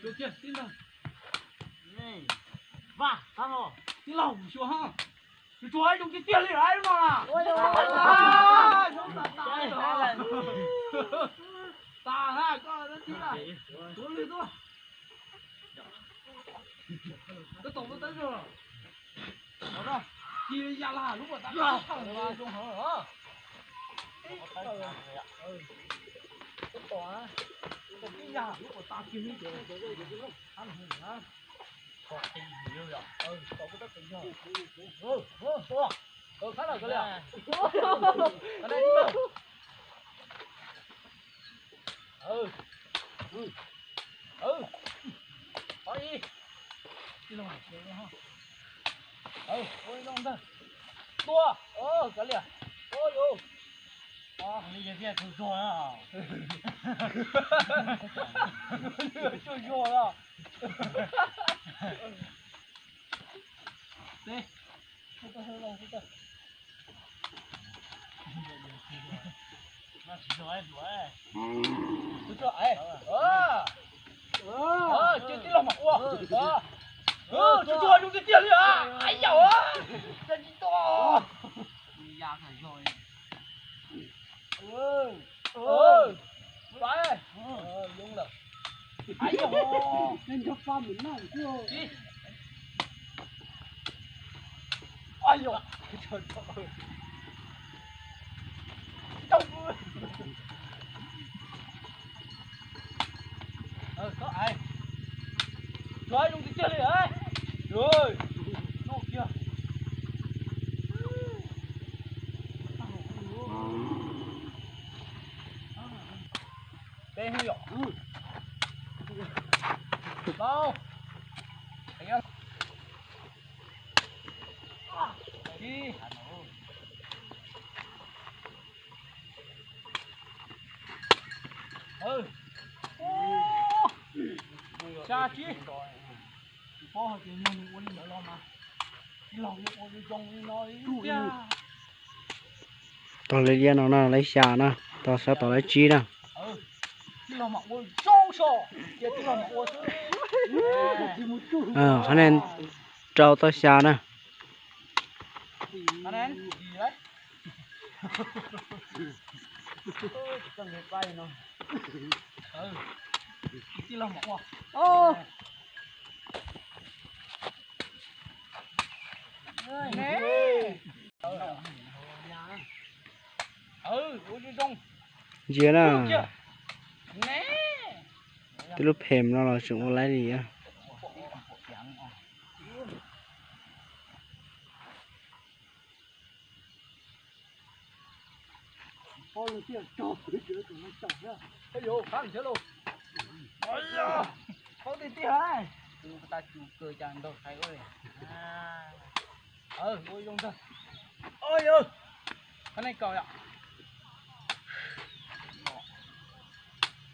Tij laug, tij laug, tij laug, tsuag tsuag zoo tiag tiag li lawm no na. Tas na, koj tib na, tuav lwg tuaj. Koj tau lub teeb zog los? Cia ya las lub puas tas zoo heev. Koj tau tib ya lub puas tas kiag li. Khab lawm, kawg li. Tua, kav liam. Ua yus, li yog tiag tsuag zuag na. Tsuag zuag na. Tsuag tsuag, tib los mam ua. Tsuag tsuag zoo tiag tiag li. Ai yauj, tsis tau. Tsuag zoo tiag tiag li. Noj kiag. Peb hwj yom. Tau. Ib. Xya tsib. Tsis paub hais tias nyuag nws ua li ntawd los mas tij laug yuav ua zoo li no li tiag. Tau lawv liab no na, lawv xya na, tau sab tom lawv tsib na. Tij laug mam ua zoo so, cia tij laug mam ua xwb. Qhov nej rau tau xya na. Ntsia na, twb lub phem no los tseem ua laib li. Paub tiag tiag. Ua zoo ntag. Qhov nej kaus yom.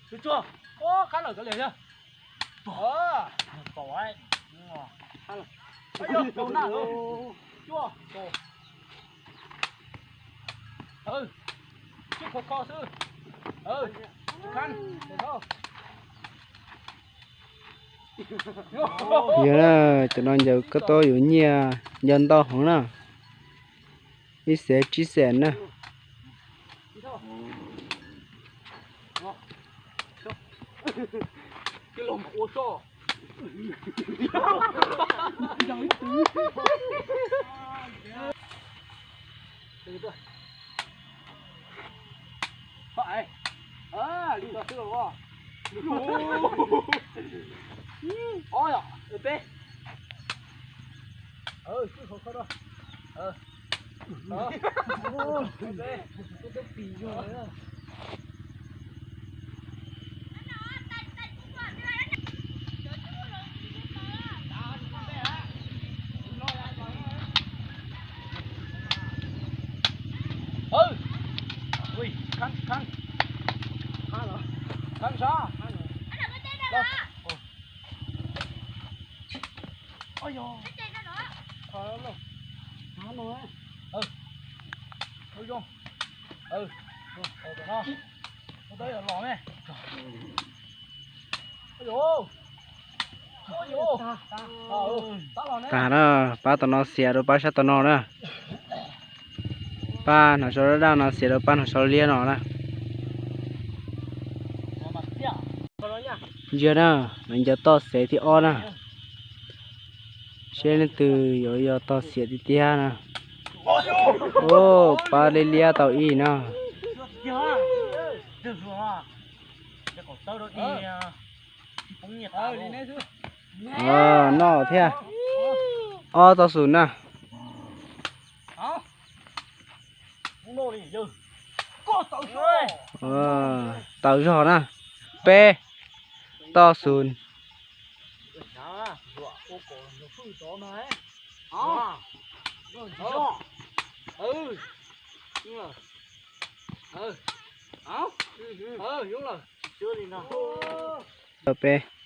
Tsuag tsuag, qab lawm kav liam thiab. Kaus na, cuaj, kaus. Sib kho kho xwb. Khab. Yog na, cov no ncaws koj tau yuav nyiaj ncaws ntau heev na. Ib xees tsib xees na. Tag na, pab tom no xiam rau pab sab tom no na. Pab hnav sau daj daj no xiam rau pab hnav sau liab no na. Ntsia na, lawv ncaws toj xev thib ob na. Seb leej twg yuav yog tog xiam tiag tiag na. Pab liab liab tau ib na. Noj thiab. Ob tog xus na. Tawm zog na. Peb tog xus. Peb.